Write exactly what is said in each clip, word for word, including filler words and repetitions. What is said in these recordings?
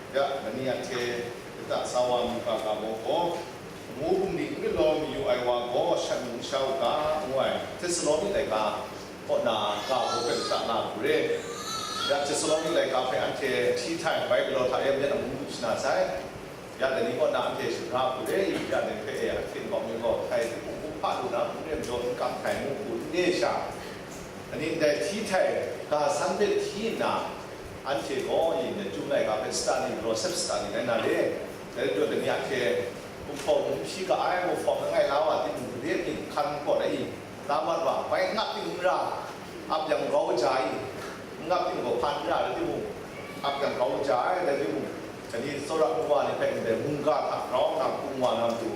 Ya, dai ni anhte lata sa wa mungga ga baw gaw, amu bungli n galaw mayu ai wa gaw shat mung sha u ga, ngu ai Htesalawni laika kaw na ga baw hpe lata na hku re. Ya, Htesalawni laika hpe anhte hti htai bai galaw hta e myit amu lu shana sai. Ya, dai ni kaw na anhte shagra hku re, ya, dai hpe e ahkyen gaw myit gaw htai hpung hpung hpa lu na, n re majaw n kam htai mu hku n re sha, dai ni ndai hti htai ga san hpe hti nna, anhte gaw yin dai Chyum laika hpe sata ni galaw sep sata ni rai na re. Dai rai jaw, dai ni a hte gumhpraw mung hpyi ga ai, gumhpraw langai la wa timung, gade myit hkan hpaw dai i, la mat wa, bai ngap ting n ra, ap yang grau ja i, n ngap ting gaw hpan n ra rai timung, ap yang grau ja ai rai timung, dai ni tsawra mung wa ni hpe ndai mungga hta grau nna hpung wa na matu,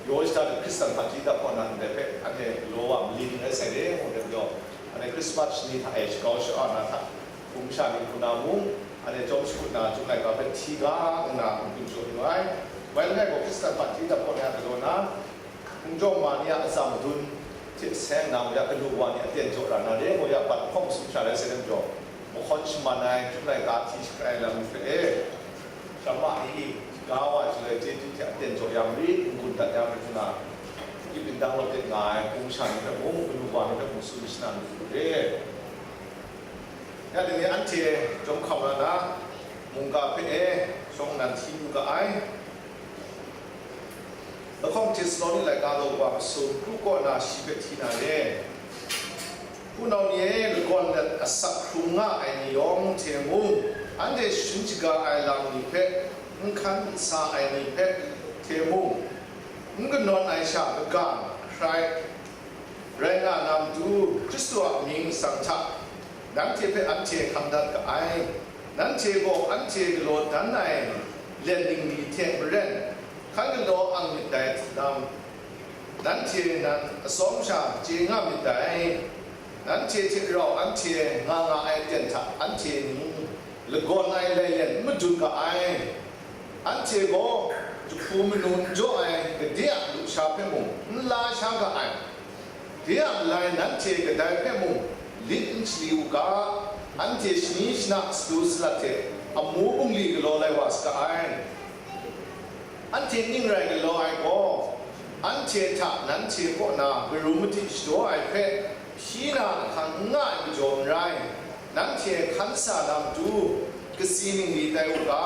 Yaw shada de Hkristan hpaji dap kaw na ndai hpe anhte galaw wa mali ning rai sai re, ngu dai majaw, anhte Krismas shani hta e shagrau sha-a na hta, hpung masha ni hku na mung, anhte chyawm shakut na Chyum laika hpe hti ga nna n-gun jaw yu ai. Bai langai gaw, Hkristan hpaji dap kaw na galaw na, hpung jawng ma ni a atsam madun hte seng na, ngu ya, kanu wa ni aten jaw ra na re, ngu ya, bat hkawng masum sha rai sai re majaw, mahkawn shaman ai, Chyum laika hti shakrai ai lam ni hpe e, Shamma ni ga wa shaloi chyeju hte aten jaw ya marit, n-gun dat ya marit nna, Egypt ndang lawt de nga ai hpung masha ni hpe mung, kanu wa ni hpe mung tsun shana lu re. Ya, dai ni anhte chyawm hkam la na, mungga hpe e shawng nnan hti yu ga ai. Lahkawng Htesalawni laika law wa masum, kru kaw na shi hpe hti na re. Hpunau ni e, lagawn let asak hkrung nga ai ni yawng hte mung, anhte sharin shaga ai lam ni hpe, n hkan n sa ai ni hpe hte mung, n kanawn ai sha kaga hkrai rai nga na matu, Hkristu a amying lasang hta nanhte hpe anhte hkam dat ga ai. Nanhte gaw anhte galaw dan ai len ningli hte maren hkan galaw ang myit dai hte lam, nanhte nan atsawm sha chye nga myit dai. Nanhte hte rau anhte nga nga ai aten hta anhte ning lagawn ai lailen n madun ga ai. Anhte gaw jahku manu n jaw ai gade a lusha hpe mung n la sha ga ai. De a malai nanhte kadai hpe mung lit n chali u ga, anhte shani shana sadu salat hte amu bungli galaw lai wa saga ai. Anhte ning rai galaw ai gaw, anhte hta nanhte kaw na karum madi shadaw ai hpe hpyi na ahkang n nga ai majaw n rai, nanhte hkan sa na matu, kasi ningli tai u ga,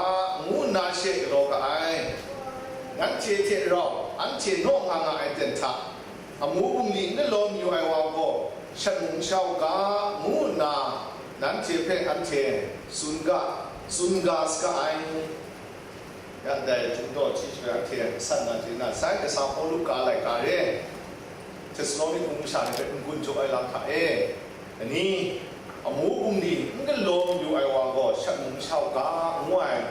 ngu nna she galaw ga ai. Nanhte hte rau anhte naw nga nga ai ten hta, amu bungli n galaw mayu ai wa gaw shat mung sha u ga, ngu nna nanhte hpe anhte tsun ga, tsun ga saga ai. Ya, ndai Chyum daw hti shaloi anhte san na chye na sai, kasa Pawlu ga laika re, Htesalawni hpung masha ni hpe n-gun jaw ai lam hta e, ani, amu bungli n galaw mayu ai wa gaw shat mung sha u ga, ngu ai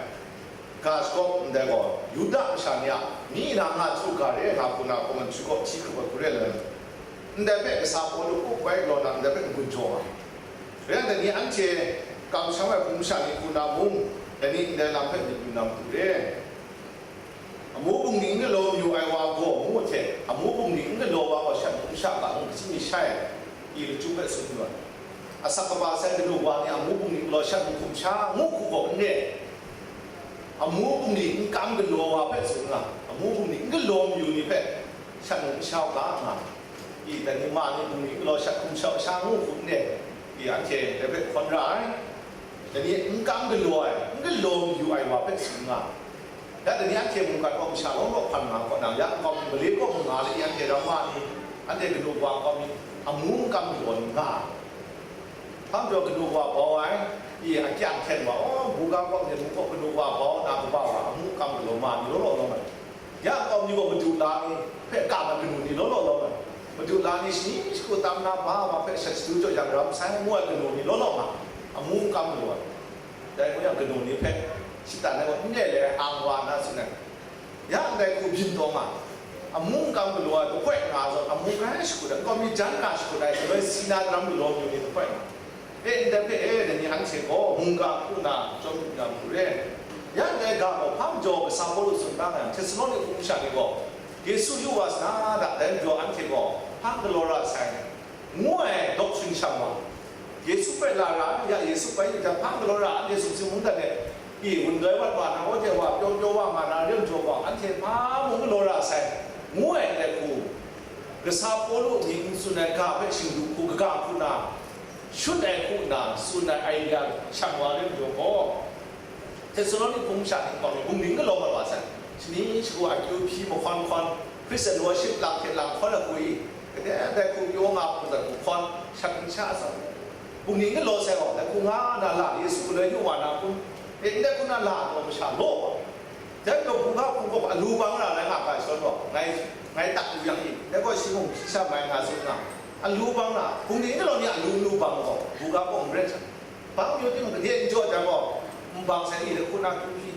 ga shakawn ndai gaw, Yuda masha ni a, myi na nga htu ga re nga hku na, hkawm ai htu gaw hti hkrup ai hku re ai, ndai hpe kasa Pawlu kup bai galaw na, ndai hpe n-gun jaw ai. Rai yang, dai ni anhte kamsham ai hpung masha ni hku na mung, dai ni ndai lam hpe myit yu na matu re. Amu bungli n galaw mayu ai wa gaw ngu hte, amu bungli n galaw wa gaw shat mung sha ga ngu, kaji mi shai i lachyum hpe tsun yu ai. Asak kaba sai kanu wa ni amu bungli galaw shat mung hkum sha ngu hku gaw n re. Amu bungli n kam galaw wa hpe tsun nga, amu bungli n galaw mayu ni hpe shat mung sha u ga nga. I, dai ni ma ni bungli galaw shat hkum sha sha ngu hku n re, i, anhte dai hpe hkawn ra ai. Dai ni n kam galaw ai, n galaw mayu ai wa hpe tsun nga. Ya, dai ni anhte mungkan kaw masha law law hpan nga kaw na, ya, nkau mi male kaw mung nga le, i, anhte ramma ni, anhte kanu wa nkau mi, amu n kam galaw ni nga. Hpa majaw kanu wa bau ai, i, akyang hten wa, oh, buga kaw ni, mu kaw kanu wa bau na kaba wa, amu n kam galaw ma ni law law lawm ai. Ya nkau mi gaw madu la ni hpe kam ai kanu ni law law lawm ai. Madu la ni shani shagu tam na ba ma hpe shat shadu jaw yang ram sai ngu ai kanu ni law law nga, amu n kam galaw ai. Dai ngu yang kanu ni hpe shatan ai gaw n le le ang wa na tsun ai. Ya ndai hku byin taw nga, amu n kam galaw ai, kahpoi nga zawn, amu grai shakut ai, nkau mi jan na shakut ai, shaloi si na daram galaw mayu ni kahpoi nga. E, ndai hpe e, dai ni anhte gaw mungga hku na chyawm lu na matu re. Ya ndai ga gaw hpa majaw kasa Pawlu tsun da nga yang, Htesalawni hpung masha ni gaw, Yesu yu wa sa na da, dai majaw anhte gaw hpa galaw ra sai, ngu ai doctrine shang wa, Yesu hpe la ra, ya Yesu bai yu jang, hpa galaw ra, anhte sumsing mungdan e Pyi wun doi wat wa na, anhte wa pyaw pyaw wa nga na rem jaw gaw, anhte hpa mung galaw ra sai, ngu ai ndai hku, kasa Pawlu mying n tsun ai ga hpe shingdu hku kaga hku na, shut ai hku nna tsun ai idea shang wa rem jaw gaw, Htesaloni hpung masha hte hpang ni bungli n galaw mat wa sai, shani shagu akyu hpyi mahkawn hkawn, Christian worship lang hte lang hkawn ai hku i, kadai dai hku pyaw nga hku zat hku hkawn, shat n sha ai sa, bungli n galaw sai gaw, dai hku nga na la, Yesu galoi yu wa na kun, e, ndai hku na la taw masha law wa. Dai gaw hpung ga hpung gaw alu bang ra rai nga ga shadawn gaw, ngai, ngai tak lu yang i, dai gaw shi mung shi sha mai nga tsun nga, alu bang na, bungli n galaw ni alu n lu bang gaw, hpung ga gaw n rai hta. Bang yu timung, gade n jaw jang gaw, n bang sai ni, dai hku na kyu hpyi,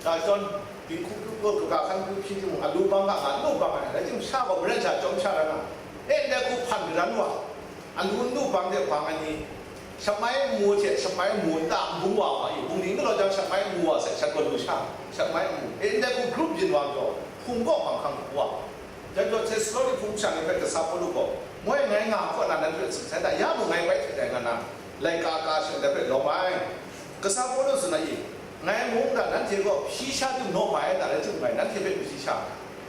ga shadawn, dinghku kyu kyu, kaga hkan kyu hpyi timung, alu bang ga nga, n lu bang ai, rai timung, sha gaw maren sha chyawm sha rai nga, e, ndai hku hpan gadan wa, alu n lu bang de bang ai ni, shapmai nmu hte shapmai nmu nta n bung wa ma i, bungli n galaw jang shapmai nmu wa sai, shat gaw lu sha, shapmai nmu, e, ndai hku group byin wa majaw, hpung gaw hpang hkang hku wa. Jan gaw Htesaloni hpung masha ni hpe kasa Pawlu gaw, moi ngai nga hkaw na nanhte hpe tsun sai ta, ya mung ngai bai hte dai nga na, laika ka shing dai hpe lawm ai. Kasa Pawlu tsun ai, ngai mung da nanhte gaw hpyi sha tim naw mai ai ta rai tim ngai, nanhte hpe hpyi sha,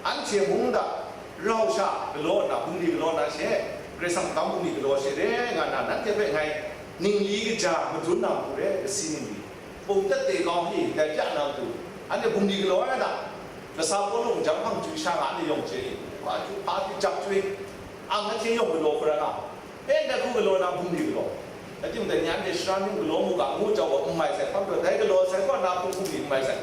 anhte mung da rau sha galaw nna, bungli galaw na she, Karai Kasang magam bungli galaw she re nga na, nanhte hpe ngai ningli kaja madun na hku re, kasi ningli, pum tat de kau hpe dai pya na matu, anhte bungli galaw ai da, kasa Pawlu jang hpang chyu sha nga, anhte yawng chye, hpa htu, hpa htu jak chyoi, ang na hte yawng galaw hkra nga, e, ndai hku galaw na bungli galaw. Rai timung, dai ni anhte sara ni galaw mu ga, ngu jau gaw, n mai sai, hkam jaw, dai galaw sai kaw na hpung bungli n mai sai.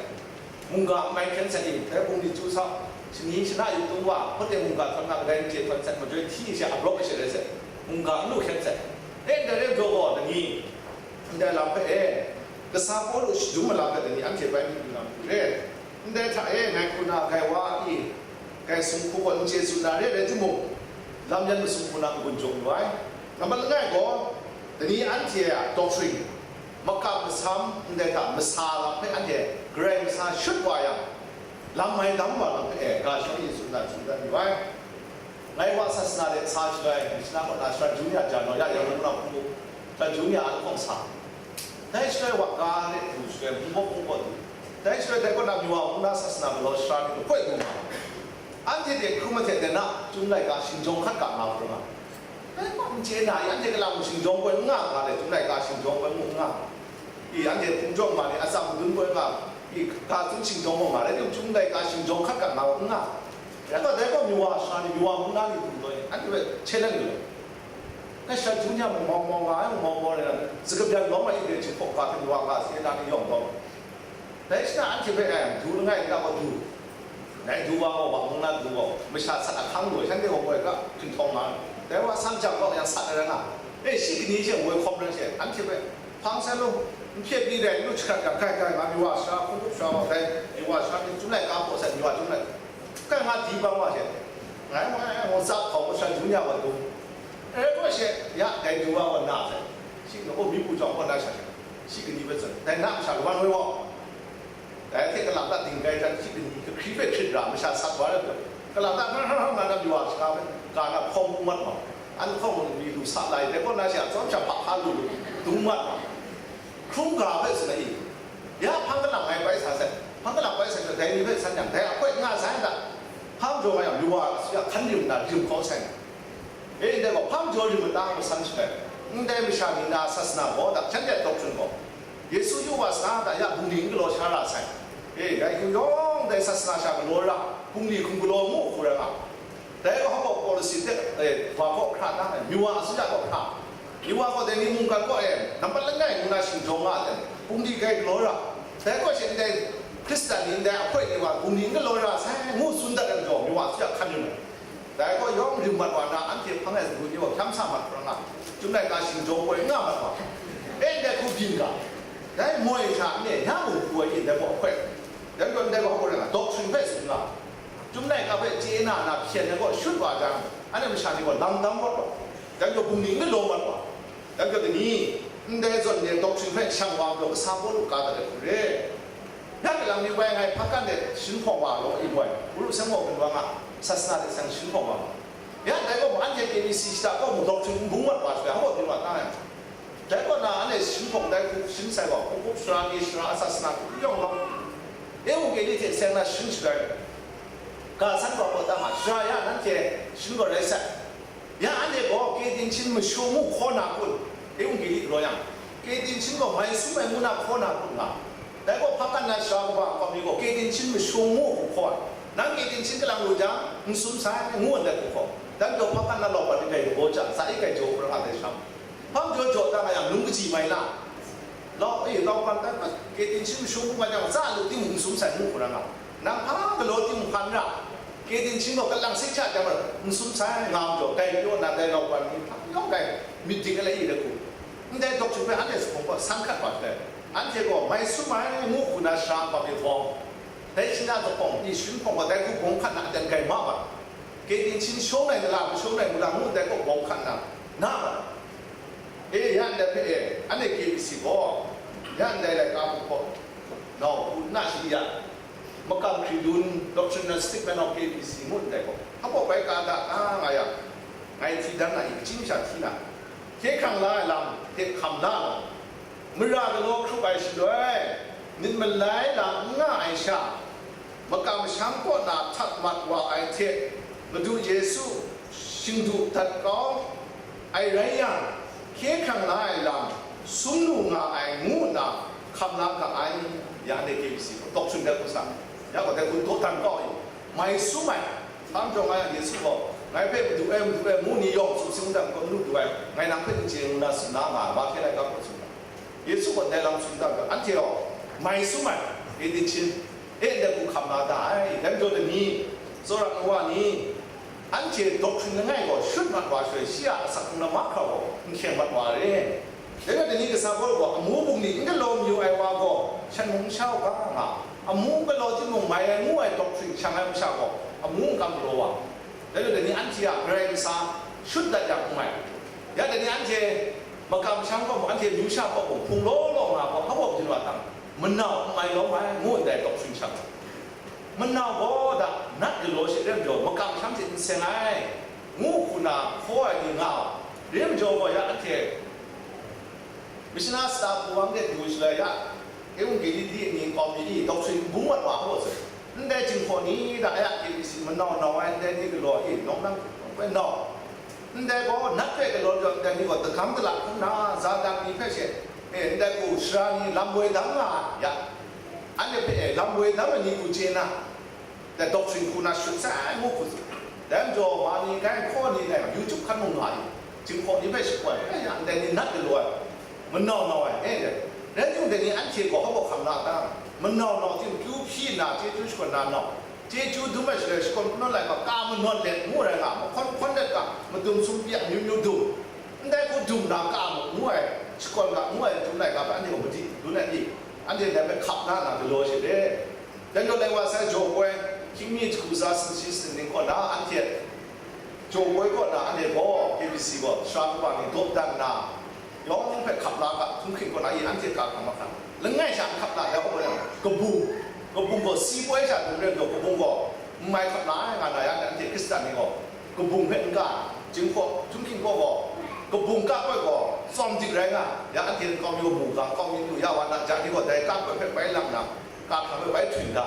Mungga n mai hkyen sai, dai bungli chyu sa, shani shana yu tung wa, hpawt e mungga htawn na kadai n chye htawn sai, majoi hti sha abrawk ai she rai sai, mungga n lu hkyen sai. E, ndai rai jaw gaw, dai ni, ndai lam hpe e, kasa Pawlu shadum malam hpe dai ni anhte bai mi lu na matu re. Ndai hta e, ngai hku na, gai wa i, gai sumhku gaw n chye tsun na re, rai timung, lam yan masum hku na n-gun jaw lu ai. Nambat langai gaw, dai ni anhte a doctrine, makam masam, ndai hta masa lam hpe anhte Karai masa shut wa yang, lam mai dam wa lam hpe e, ga shawng Yesu na tsun dat yu ai. Ngai wa sasana de sa shaloi, Mishna kaw na Shara Junior jan nau ya yang ngu na hpung u, Shara Junior an hkawng sa. Dai shaloi wa ga de du shaloi, hpung baw hpung baw du. Dai shaloi dai kaw na Miwa mung na sasana galaw sara ni lahkoi du nga. Anhte de hkrum ahte de na, Chyum laika shingjawng hkat ga nga hkrum nga. Dai kaw n chye na, anhte galang shingjawng koi n nga ga le, Chyum laika shingjawng koi n nga. I, anhte hpung jawng ma ni atsam madun koi nga, i, ga tsun shingjawng gaw nga rai, Chyum laika shingjawng hkat ga nga n nga. Ya gaw dai gaw Miwa sara ni, Miwa mung na ni du taw, anhte hpe challenge lu. Ngai sha jun ya mung mau mau nga ai, mung mau mau rai na, zakabyan lawm ai hte jinghpaw ga hte Miwa ga si na ni yawng taw. Dai shana anhte hpe, eh, du langai nna gaw du. Dai du wa gaw, wa mung na du gaw, masha sat ahkang lu ai, shanhte gaw moi ga hpinhtawng nga ai. Dai wa sang jang gaw, yang sat ai rai nga. E, shi kani she woi hkawm rai she, anhte hpe hpang sai lu, n hpye pyi dai, n lu jahkrat yang, kai, kai, nga Miwa sara, hkungkup sara gaw, dai Miwa sara ni Chyum laika hpaw sai, Miwa Chyum laika. Kai nga di bang wa she, ngai, ngai, ngai, ngai, sa hkawm masha jun ya wa du. E, gaw she, ya, dai du wa gaw na sai. Shi gaw, oh, mi hpu jawng gaw na sha she. Shi kani hpe tsun, dai na masha kaban woi gaw. Dai hte kalang ta dinggai jan, shi kani kahkri hpe hkrit ra, masha sat wa ai, kalang ta hkra hkra hkra nga na, Miwa sara hpe, ga na hkawm mat wa. An hkawm mi lu sa lai, dai kaw na shi a tsawm sha hpa hpa lu lu, dung mat wa. Hkrum ga hpe tsun ai, ya hpang kalang ngai bai sa sai, hpang kalang bai sa sai, dai ni hpe san yang, dai ahkoi nga sai nta, hpang jaw nga yang, Miwa a hkan rim na rim kau sai. E, ndai gaw hpang jaw rim mada ngu san shaloi, ndai masha ni na sasana gaw, da, shanhte a doctrine gaw, Yesu yu wa sa da, ya bungli n galaw sha ra sai. E, dai hku yawng dai sasana sha galaw ra, bungli hkum galaw mu hku rai nga. Dai gaw hpa gaw policy hte, e, wa kaw hkra da, Miwa a suya kaw hkra. Miwa gaw dai ni mungkan kaw e, nampat langai ngu na shingjawng nga ai, bungli grai galaw ra. Dai kaw she ndai Hkristan ni ndai ahkoi ni wa bungli n galaw ra sai, ngu tsun dat ai majaw, Miwa a suya hkan rim ai. Dai gaw yawng rim mat wa na, anhte hpang ai sagu ni gaw hkyam sa mat hkra nga, Chyum laika shingjawng koi nga mat wa, e, ndai hku byin ga, dai moi sha n-, ya mung hku ai in dai gaw hkoi, dai gaw ndai gaw hkoi nga, doctrine hpe tsun nga, Chyum laika hpe chye na na hpyen ai gaw shut wa jang, anhte masha ni gaw lang dam mat wa, dai gaw bungli n galaw mat wa, dai gaw dai ni, ndai zawn ni ai doctrine hpe shang wa gaw kasa Pawlu ka dat ai hku re. Ya kalang ni wai ngai hpakan de shinghpawng wa law, i moi, Guru Seng gaw gun wa nga, sasana de seng shinghpawng wa nga. Ya dai gaw mu, anhte K B C shata gaw mu, doctrine n bung mat wa shaloi, hpa gaw byin wa ta ai. Dai kaw na, anhte shing hpawng dai hku shing sai gaw, hkungkup sara ni, sara sasana hku yawng gaw, Ewanggeli hte seng na shing shagai, ga san gaw, gaw da ma, sara ya nanhte shing gaw rai sai. Ya anhte gaw Kyetin Chin masha ngu hkaw na kun, Ewanggeli galaw yang, Kyetin Chin gaw mai sum ai ngu na hkaw na kun nga. Dai gaw hpa kan na sara kaba nkau mi gaw Kyetin Chin masha ngu hku hkaw ai. Nang Kyetin Chin kalang lu jang, n sum sai, ngu ndai hku hkaw. Dan gaw hpa kan na law bat ni gai gaw jang, sa i gai jaw hkra nga dai sham. Hpang jaw jaw da nga yang, lung kaji mai la. Lau, e, lau pan dan, Kyetin Chin masha ngu nga jang, sa lu timung n sum sai ngu hku ra nga. Nang hpa galaw timung hpan ra. Kyetin Chin gaw kalang sik sha jang, n sum sai nga jaw, gai pyaw na dai lau pan ni, hpa yawng gai, myit dik ai la i da hku. Ndai dawk hpung hpe anhte zuphpawng gaw san hkat wa hte, anhte gaw mai sum ai ngu hku na sara hkawm myit hpawng, dai shing na zuphpawng, i shing hpawng gaw dai hku bawng hkat na aten gai ma ma. Kyetin Chin shawng ai gala, shawng ai gala ngu dai gaw bawng hkat na, na ma. E, ya ndai hpe e, anhte K B C gaw, ya ndai laika hku hkaw, nau hku na shi ya, makam hkridun, doctrinal statement of K B C ngu ndai gaw, hpa gaw bai ka da, a nga yang, ngai hti dan na i, kachyi masha hti na, hkye hkrang la ai lam hte hkam la ai lam, mara galaw hkrup ai shaloi, myit malai lam n nga ai sha, makam masham kaw na htat mat wa ai hte, Madu Yesu shingdu dat kau ai rai yang, hkye hkrang la ai lam sum lu nga ai ngu nna hkam la ga ai, ya de K B C gaw dawk tsun dat hku sa, ya gaw dai hku dawdan kau ai, mai sum ai, hpang jawng ai yang Yesu gaw, ngai hpe madu ai, madu ai, ngu ni yawng tsun sing dan gaw, madu du ai, ngai nang hpe n chye ngu na tsun na nga ai, Mahke laika gaw tsun ai. Yesu gaw dai lam tsun dan gaw, anhte gaw mai sum ai, Kyetin Chin, e ndai hku hkam la da ai, dai majaw dai ni, tsawra ai wa ni, anhte doctrine langai gaw shut mat wa shaloi, shi a asak hkrung na mahkra gaw n hkyeng mat wa re. Dai gaw dai ni kasa gaw gaw, amu bungli n galaw mayu ai wa gaw, shan mung n sha u ga nga, amu galaw timung mai ai ngu ai doctrine shang ai masha gaw, amu n kam galaw wa. Dai gaw dai ni anhte a Karai Kasang shut dat yang n mai. Ya dai ni anhte makam masham gaw mung, anhte amyu sha gaw mung, hpung law law nga gaw, hpa gaw majaw wa tam, manau n mai lawm ai, ngu ndai doctrine shang. Manau gaw da nat galaw shi rai majaw, makam masham hte n seng ai, ngu hku na hkaw ai ni nga ai. Rai majaw gaw, ya anhte Mishana sata hpung wang de du shaloi ya, Ewanggeli di ni nkau mi i, doctrine bung wat wa hpaw zawn, ndai jinghpaw ni da ya, K B C manau nau ai ndai ni galaw i, nawng nang hpe nau. Ndai gaw nat hpe galaw jaw, ndai ni gaw dagam dala hkrum na, Satan ni hpe she, e, ndai hku sara ni lam woi dang nga ai ya, anhte hpe, e, lam woi dang ai ni hku chye na, dai doctrine hku na shut sai ngu hku tsun. Dai majaw, ma ni, grai hkaw ni, dai YouTube hkan mung nga i, Jinghpaw ni hpe shakoi, eh, ya, ndai ni nat galaw ai, manau nau ai, eh, dai. Rai timung, dai ni anhte gaw hpa gaw hkam la ta? Manau nau tim, kyu hpyi nna, chyeju shakawn na nau, chyeju dum ai shaloi, shakawn hpanawn lai hpa, ka manawn let ngu rai nga, mahkawn hkawn let ga, madum sumpi amyu myu dum, ndai hku dum na, ka mu ngu ai, shakawn ga ngu ai dum laika hpe anhte gaw madi dun ai ni? Anhte ndai hpe hkap na, na galaw she re. Dai gaw lai wa sai jaw poi, hkying mi jahku tsa sumshi sumning kaw na anhte jaw poi kaw na anhte gaw, K B C gaw sara kaba ni dawdan nna, yawng hpe hkap la ga, htunghking kaw na i anhte ka hkam mahkra. Langai sha n hkap la ya gaw, kabung, kabung gaw si poi sha dum rai gaw, kabung gaw n mai hkap la ai nga na ya, anhte Hkristan ni gaw, kabung hpe n ka, Jinghpaw, Htunghking kaw gaw, kabung ka poi gaw, tsawm dik rai nga, ya anhte nkau mi gaw mungga, nkau mi lu ya wa na, ja ni gaw dai ka poi hpe bai lang na, ka hkam hpe bai htum da,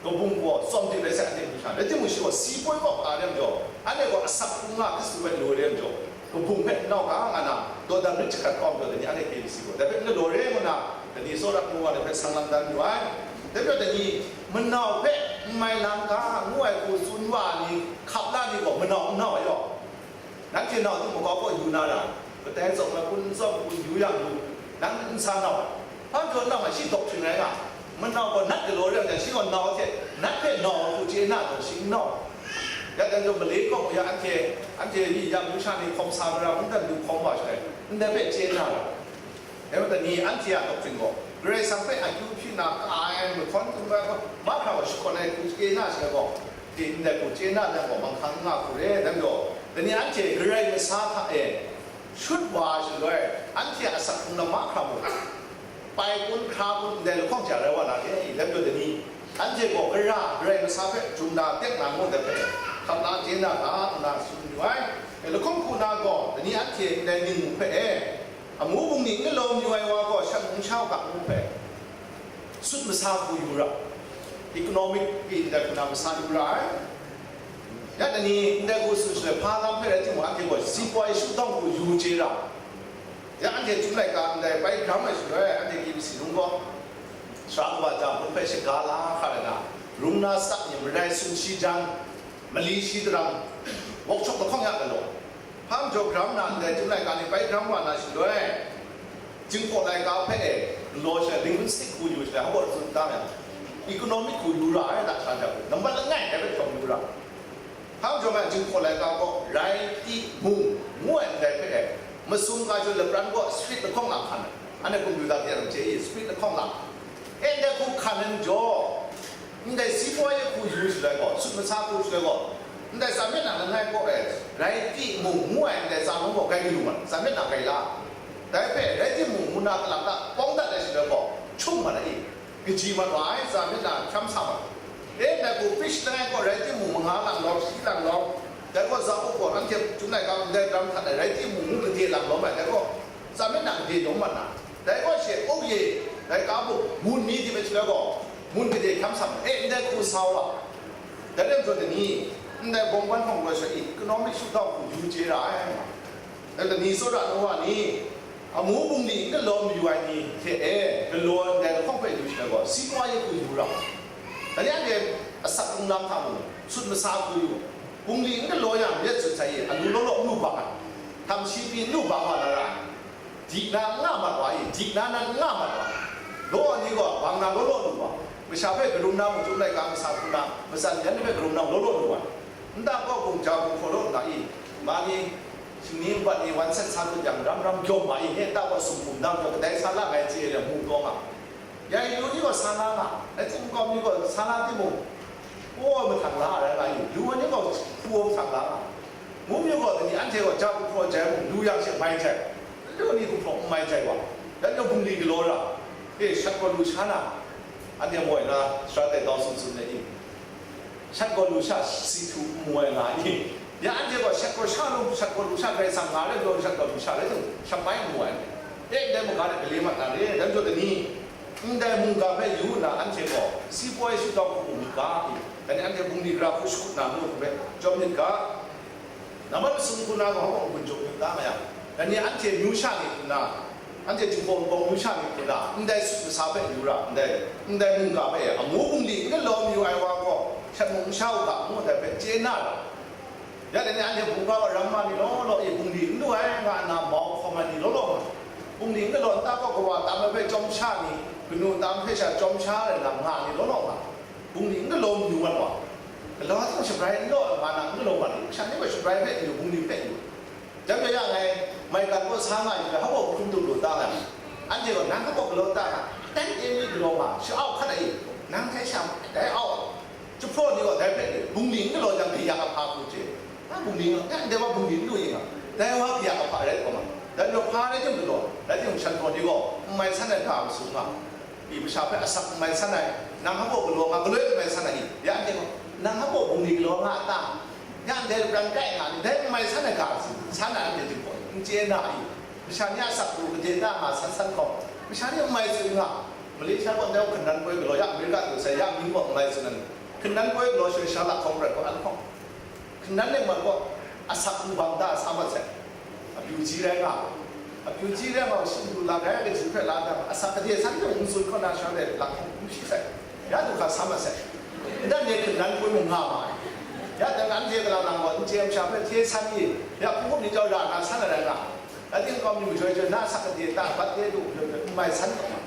kabung gaw tsawm dik rai sai, anhte lu sha. Rai timung, shi gaw si poi kaw ka re majaw, anhte gaw asak hkrung nga Hkristu hpe lu re majaw, kabung hpe n nau ga nga na, dawdan rit jahkrat kau majaw, dai ni anhte K B C gaw dai hpe n galaw re ngu na, dai ni tsawra ai wa ni hpe sang lam dan yu ai. Dai majaw, dai ni manau hpe n mai lang ga ngu ai hku tsun wa ai ni, hkap la ni gaw manau n nau ai yaw. Nanhte nau hte makau kaw yu na ra, kadai tsawm ai hku n tsawm, hku yu yang lu, nang n sa nau ai. Hpa jaw nau ai, shi doctrine rai nga, manau gaw nat galaw rai yang, shi gaw nau hte, nat hpe nau ai hku chye na gaw, shi n nau ai. Ya dai jaw, Malay kaw ya anhte, anhte ni ya, amyu sha ni hkawm sa mara, n dan du hkawm wa shaloi, ndai hpe chye na ra. Dai majaw, dai ni anhte a doctrine gaw, Karai Kasang hpe akyu hpyi na ka ai, mahkawn htum ai, mahkra gaw shakawn ai hku chye na shaloi gaw, ndai hku chye na jang gaw, manghkang n nga hku re, dai majaw, dai ni anhte Karai masa hta e shut wa shaloi, anhte a asak hkrung na mahkra mung, pai kun, hkra kun, ndai lahkawng ja rai wa na re, dai majaw, dai ni anhte gaw gara, Karai masa hpe jum na, tek na ngu ndai hpe, hkap la chye na ga, nna tsun yu ai. Lahkawng hku na gaw, dai ni anhte ndai ning hpe e, Amu bungli n galaw mayu ai wa gaw shat mung sha u ga ngu hpe, sut masa hku yu ra, economic pi ndai hku na masa yu ra ai. Ya dai ni ndai hku tsun shaloi, hpa lam hpe rai timung, anhte gaw si poi shu dawng hku yu chye ra. Ya anhte Chyum laika ndai bai gram ai shaloi, anhte K B C lung gaw, sara kawa jang hpe shaga la hkra ai na, rung na sat ni marai sumshi jan, mali shi daram, workshop lahkawng ya galaw. Hpa majaw gram na ndai Chyum laika ni bai gram wa na shaloi, Jinghpaw laika hpe e galaw shaloi, linguistic hku yu shaloi, hpa tsun tam yang, economic hku yu ra ai, na sha jang, nambat langai dai hpe hkawm yu ra. Hpa majaw nga Jinghpaw laika gaw rai timung ngu ai ndai hpe e, masum ga jaw lapran gaw street lahkawng lang hkan ai. Anhte kum yu dat yang chye i, street lahkawng lang. E ndai hku hkan ai majaw, ndai si poi hku yu shaloi gaw, sut masa hku shaloi gaw, ndai tsa myit na langai kaw e, rai timung ngu ai ndai tsa num gaw grai lu ma, tsa myit na grai la. Dai hpe rai timung, ngu na kalak ta pawng dat ai shaloi gaw, hkyung mat ai i, kaji mat wa ai, tsa myit na hkyam sa mat. E, ndai hku fish langai kaw rai timung, manga lang lawm, shi lang lawm, dai gaw za u gaw, anhte Chyum laika ndai gram htan ai rai timung, ngu gade lang lawm ai, dai gaw tsa myit na gade lawm mat na, dai gaw she, o ye, dai ka bu, mun mi di ai shaloi gaw, mun gade hkyam sa mat. E, ndai hku sa wa. Dai lam zawn dai ni, ndai bawng ban hkawng gaw sha i, economic shutdown hku yu chye ra ai. Dai ni tsawra nu wa ni, amu bungli n galaw mayu ai ni hte e galaw ndai lahkawng hpe yu shaloi gaw, si poi hku yu ra. Dai ni anhte asak lunglam hta mung, sut masa hku yu, bungli n galaw yang, myit sut sai i, alu law law n lu bang ai, htam shi pyi n lu bang wa na ra ai. Dik na n nga mat wa i, dik na nan n nga mat wa. Law ni gaw bang na law law lu wa. Masha hpe karum na mung, Chyum laika masa hku na, matsan yan hpe karum na law law lu wa. Nta kaw hkung ja hku hpraw law nna i, ma ni, shingni nbat ni wan set sa dut yang, ram ram gyawm ma i, nta kaw sumhkum dang gaw kadai sa la ngai chye ai lam mu taw nga. Ya i lu ni gaw sa la nga, rai timung, kau ni gaw sa la timung, hpu mahtang la ai rai nga i, lu ni gaw hpu mahtang la nga. Ngu mi gaw, dai ni anhte gaw ja hku hpraw jai mung, lu yang she mai jai, lu ni hku hpraw n mai jai wa, dan gaw bungli galaw ra, e, shat gaw lu sha na, anhte moi na, sara tai tau sum sum let i, shat gaw lu sha si htu n mu ai nga i, ya anhte gaw shat gaw sha lu, shat gaw lu sha Karai Kasang nga ai law, shat gaw lu sha rai timung, shat bai n mu ai, e, ndai mungga de gale mat na re, dan jaw dai ni, ndai mungga hpe yu nna, anhte gaw si poi shutdawn hku mu myit ga i, dan ni anhte bungli gara hku shakut na mung hpe chyawm myit ga, nambat masum hku na gaw hkawng gun jaw myit ga nga yang, dan ni anhte myu sha ni hku na, anhte Jinghpaw Wunpawng myu sha ni hku na, ndai sut masa hpe yu ra, ndai, ndai mungga hpe amu bungli n galaw mayu ai wa gaw, shat mung n sha u ga, ngu ndai hpe chye na ra. Ya dai ni anhte hpung ga wa ram ma ni law law e bungli n lu ai nga nna mau hkawm ai ni law law nga, bungli n galaw nta kaw kawa tam ai hpe chyawm sha ni, kanu tam hpe sha chyawm sha ai lam nga ni law law nga, bungli n galaw mayu mat wa, galaw hte shabrai n law nga na n galaw mat ni, sha ni gaw shabrai hpe yu, bungli hpe yu. Jang ya ngai, maigan kaw sa nga yu, hpa gaw hkrum du lu ta nga, anhte gaw nang hpa gaw galaw ta nga, dan e mi galaw nga, sha-au hkan a i, nang hte sha dai au. Jahpraw ni gaw dai hpe ni, bungli n galaw jang, kaya ahpa hku chye. Na bungli nga, na ndai wa bungli n lu yin nga, dai wa kaya ahpa rai taw ma, dai majaw hpa rai tim galaw, rai timung, shanhpaw ni gaw n mai san ai ga masum nga, i masha hpe asak n mai san ai, nang hpa gaw galaw nga, galaw n mai san ai i, ya anhte gaw, nang hpa gaw bungli galaw nga a ta? Ya ndai pran kai nga ni, dai n mai san ai ga masum, san ai anhte tim gaw, n chye na i, masha ni a asak lu gade ta nga san san hkawm, masha ni n mai tsun nga, Malaysia gaw ndai hkungnan poi galaw ya, America du sai ya, myin gaw n mai tsun ai, hkungnan poi galaw shaloi sha lak hkawng prat gaw an hkawng. Hkungnan leng mat gaw, asak lu bang da sa mat sai. Apyu ji rai nga, apyu ji rai nga, shing lu la gai kaji hpe la da, asak gade san hte n tsun kaw na sha rai lak hkawng n hpyi sai. Ya du hkra sa mat sai. Ndan ni hkungnan poi mung nga ma ai. Ya dang anhte galang lang gaw, n chye masha hpe hte san i, ya hpung hkum ni jau ra na san ai rai nga. Rai timung, kau mi majoi joi na asak gade ta, bat de du, n mai san taw ma,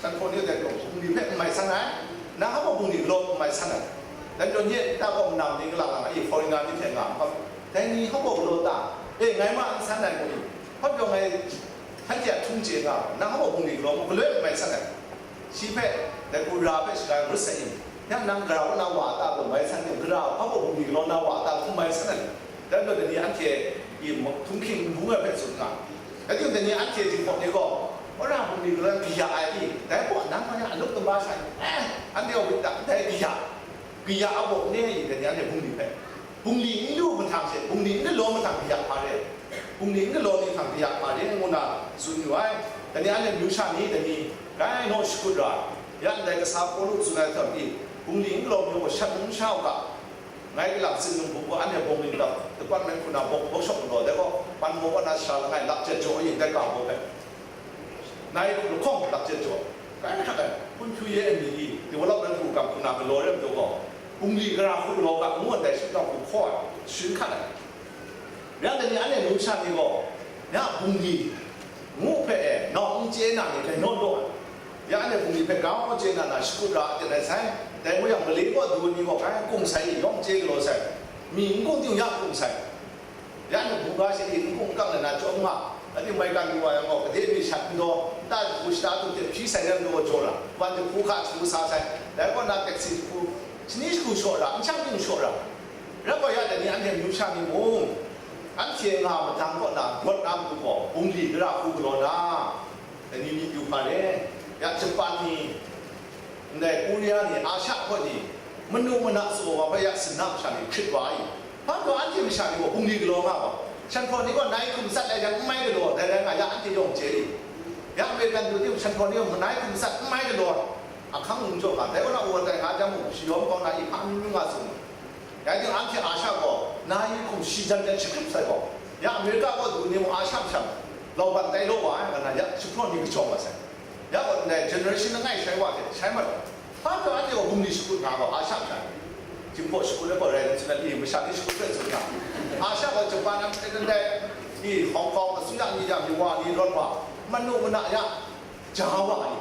shanhpaw ni dai gaw, bungli hpe n mai san ai, nang hpa gaw bungli galaw n mai san ai. Dan jaw nye ta gaw, manam ni, galang lang ai, foreigner ni hte nga hkawm, dai ni hpa gaw galaw ta, e, ngai ma n san ai gaw ni, hpa pyaw ngai hkanhte a htum chye nga, nang hpa gaw bungli galaw gaw, galaw n mai san ai. Shi hpe, dai hku ra hpe shaga ngut sai yin, yang nang gara kaw na wa a ta gaw mai san yin, gara hpa gaw bungli galaw na wa a ta gaw mai san ai. Dai gaw, dai ni anhte i htunghking n bung ai hpe tsun nga. Rai timung, dai ni anhte Jinghpaw ni gaw, wora bungli galaw kaya ai i, dai gaw nang gaw ya alup tamba sha, eh, anhte gaw wit ta, dai kaya, kaya a gaw ne i, dai ni anhte bungli hpe, bungli n lu mahtang she, bungli n galaw mahtang kaya hpa re. Bungli n galaw ni hkrang kaya hpa de ngu na tsun yu ai. Dai ni anhte amyu sha ni dai ni grai naw shakut ra, ya ndai kasa Pawlu tsun ai hta pyi, bungli n galaw ni gaw shat num sha u ga, ngai galang tsin num hpung gaw anhte bungli dap department hku na bawk bawk shawk galaw, dai gaw pan maw kaw na sha langai lap jet jaw ayin dai ga gaw hpe, nai lahkawng lap jet jaw, grai hkrat ai, hpun hpyu ye ai mi ni development hku gam hku na galaw re ai majaw gaw, bungli gara hku galaw ga ngu ai dai ship tawng hku hkaw ai, sharin hkat ai. Rai nna ni anhte amyu sha ni gaw, ya bungli ngu hpe e, nau n chye na ni gai naw law ai. Ya anhte bungli hpe grau chye na na shakut ra a ten ai sai. Dai ngu yang, male kaw du ni gaw grai kung sai, yawng chye galaw sai. Mi n kung ting ya kung sai. Ya anhte bungga shi ni n kung n kang na na chyawm nga. Anhte maigan lu wa yang gaw, gade mi shat n daw, nta jahku shata tu hte hpyi sai, lam daw jaw ra, wan jahku hka jahku sa sai. Dai kaw na taxi jahku, shani jahku shaw ra, n shang ting shaw ra. Rai gaw ya, dai ni anhte amyu sha ni mung, anhte nga madang kaw na, rawt na matu gaw, bungli gara hku galaw na, dai ni myit yu hpa re. Ya Japan ni, ndai Korea ni, Asha hkaw ni, manu mana tsaw wa hpe ya sinna masha ni hkrit wa ai. Hpa taw anhte masha ni gaw bungli galaw nga gaw, shanhpaw ni gaw nai hkum sat ai jang n mai galaw, dai rai nga, ya anhte yawng chye i. Ya American du ting shanhpaw ni gaw nai hkum sat n mai galaw, ahkang lung jaw nga, dai kaw na wa tai nga jang mung, shayawm kau na i hpa n nga tsun. Rai timung, anhte Asha gaw nai hkum shi jan jan shakrit sai gaw, ya America kaw du ni mung Asha masha lauban tai law wa ai, nga na ya jahpraw ni kachawng wa sai. Ya gaw ndai generation langai shai wa hte shai mat ai. Hpa taw anhte gaw bungli shakut nga gaw Asha masha ni, Jinghpaw shakut ai gaw rai nna, masha ni shakut hpe tsun nga. Asha gaw Japan, America, ndai i Hong Kong, asuya ni ya, myi wa ni rawt wa, manu mana ya, ja wa ai,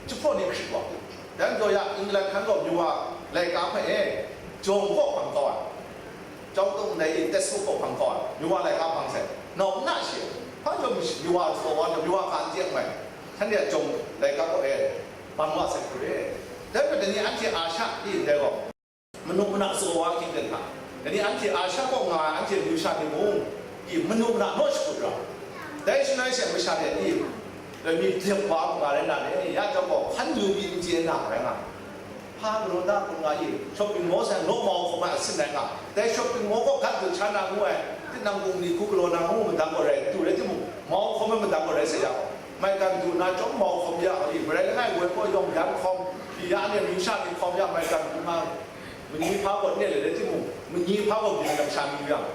jahpraw ni hkrit wa. Dai majaw ya, England hkan gaw myi wa laika hpe e, jawng kaw hpang kau ai, chyawm tung ndai i, textbook kaw hpang kau ai, myi wa laika hpang sai, nau n na shi, hpa jaw myi wa tsaw wa, myi wa hka n chye mai, shanhte a jawng laika kaw e, bang wa sai hku re. Dai majaw dai ni anhte Asha i ndai gaw, manu mana tsaw wa hkying ten hta, dai ni anhte Asha kaw nga ai anhte amyu sha ni mung, i manu mana naw shakut ra. Dai shaloi she masha de i, dai mi dep wa nga rai na le, ya chyawm gaw hkan yu pyi n chye na rai nga. Hpa galaw da hkrum nga i, shopping mall sai naw mau hkawm ai asin rai nga. Dai shopping mall kaw gat dut sha na ngu ai, tinang bungli hku galaw na ngu madang gaw rai, du rai timung, mau hkawm ai madang gaw rai sai ya gaw, maigan du na chyawm mau hkawm ya i, marai langai woi kaw yawng yan hkawm, i ya ni amyu sha ni hkawm ya maigan du nga, manyi hpa gaw ne le rai timung, manyi hpa gaw byin lam sha mi yang,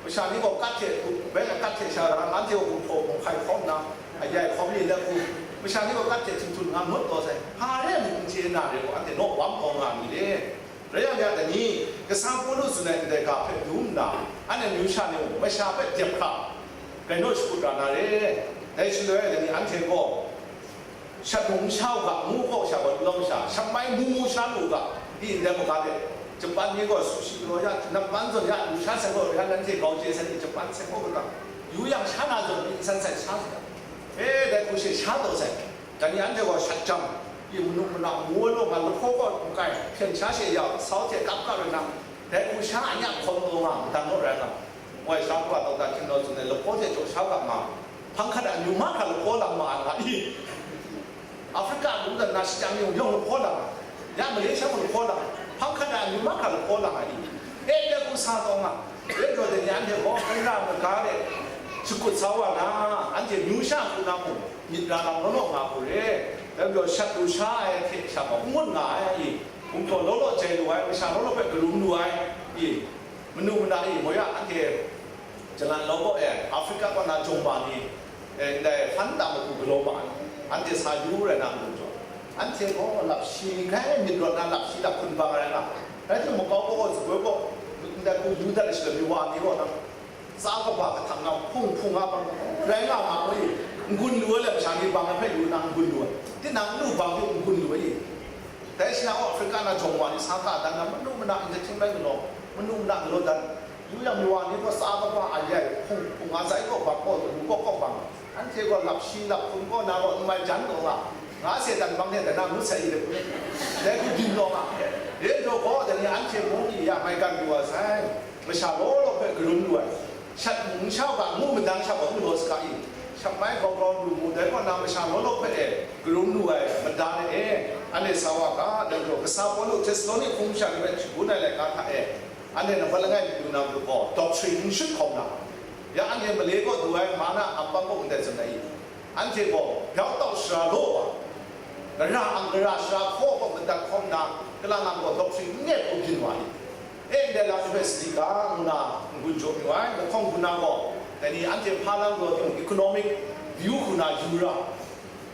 masha ni gaw kat hte, bai kat hte sha ra, anhte gaw gumhpraw hkum hkai hkawm nna, ayai hkawm ni let hku, masha ni gaw kat hte htingtun nga ngut taw sai, hpa re mung n chye na re gaw, anhte naw wam kau nga mi le. Rai yang ya dai ni, kasa Pawlu tsun ai ndai ga hpe dum nna, anhte amyu sha ni mung masha hpe dep hkra, gai naw shakut ra na re. Dai shaloi dai ni anhte gaw, shat mung sha u ga, ngu hkaw sha gaw, lawng sha, shat mai mu mu sha lu u ga, di ndai maga de, Japan ni gaw sushi galaw ya, nampan zawn ya, lu sha sai gaw, ya nanhte grau chye sai ni, Japan sai gaw, yu yang sha na zawn, ni nsan sai sha sai, e, dai hku she sha taw sai. Dai ni anhte gaw shat jang, i manu mana mu ai law nga, lahkaw kaw n kai, hpyen sha she ya, sau hte kap kap rai na, dai hku sha a nya hkawm taw nga, madan naw rai nga, wai sha hkra tau dat hkying nau tsun ai lahkaw hte jaw sha ga nga, hpang hkat a amyu mahkra lahkaw lang ma ai nga i, Africa mung dan na shajang ni yawng lahkaw lang, ya Malaysia mung lahkaw lang, hpang hkat a amyu mahkra lahkaw lang ai i, e, dai hku sa taw nga, dai jaw dai ni anhte gaw, hkra maga de, shakut sa wa na, anhte amyu sha hku na mung, myit ra lam law law nga hku re. Dai majaw shat lu sha ai hte sha gaw n ngut nga ai i, gumhpraw law law jai lu ai, masha law law hpe karum lu ai i, manu mana i, moi a, anhte jalan law kaw e, Africa kaw na jawng ma ni, e, ndai hpan ta matu galaw ma ai, anhte sa yu rai na matu jaw, anhte gaw lap shi grai myit rawt na lap shi lap hkun bang ai rai nga, rai timung, makau kaw gaw, zagoi kaw, ndai hku yu dat ai shaloi, myi wa ni gaw na, tsa kaba kahtang na hpung hpung a bang, rai nga ma gaw, n-gun lu ai lam sha ni bang ai hpe yu na n-gun lu ai, tinang n lu bang hpe n-gun lu ai. Dai shi na gaw Africa na jawng wa ni sa ka dan na, manu mana n jahtim rai galaw, manu mana galaw dan, yu yang myi wa ni gaw tsa kaba a ya ai hpung hpung a zai kaw bang, kaw lu kaw kaw bang, anhte gaw lap shi lap hkun kaw na gaw n mai jan taw nga, nga se dan bang hte dai na ngut sai i de, dai hku byin taw nga, dai jaw gaw dai ni anhte mung ni ya maigan lu wa sai. Masha law law hpe karum lu ai, shat mung sha u ga, ngu madang sha gaw n galaw saga i, shat mai grau grau lu mu, dai kaw na masha law law hpe e karum lu ai mada re e, anhte sa wa ga, dai gaw kasa Pawlu Htesaloni hpung masha ni hpe shagun ai laika hta e, anhte nambat langai mi lu na matu gaw, doctrine n shut hkawm na, Ya anhte male kaw du ai ma na ampang kaw ndai tsun ai i? Anhte gaw byaw tau sara law wa, gara ang gara sara hkaw kaw madat hkawm na, kalang ang gaw doctrine net kaw byin wa i? E ndai lam hpe sadi ga ngu na n-gun jaw mayu ai, lahkawng hku na gaw, dai ni anhte hpa lam gaw yung economic view hku na yu ra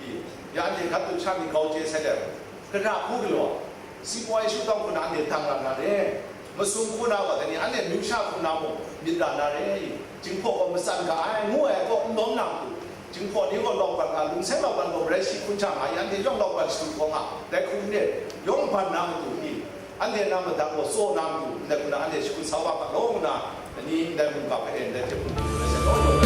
i? Ya anhte gat tu sha myit grau chye sai let, gara hku galaw, si poi shu tawng hku na anhte dang ra na re, masum hku na gaw, dai ni anhte myu sha hku na mung myit ra na re i? Jinghpaw gaw matsan ga ai, ngu ai kaw n lawm na matu, Jinghpaw ni gaw lawk bat nga, lungseng lawk bat gaw marai shi hkun hta nga, anhte yawng lawk bat shadu hkawng nga, dai hku n rit, yawng ban na matu i? Anhte na madat gaw tsaw na matu, ndai hku na anhte shakut sa wa ga law ngu na, ani ndai mungga hpe ndai hte hpung hpung rai sai law, yawng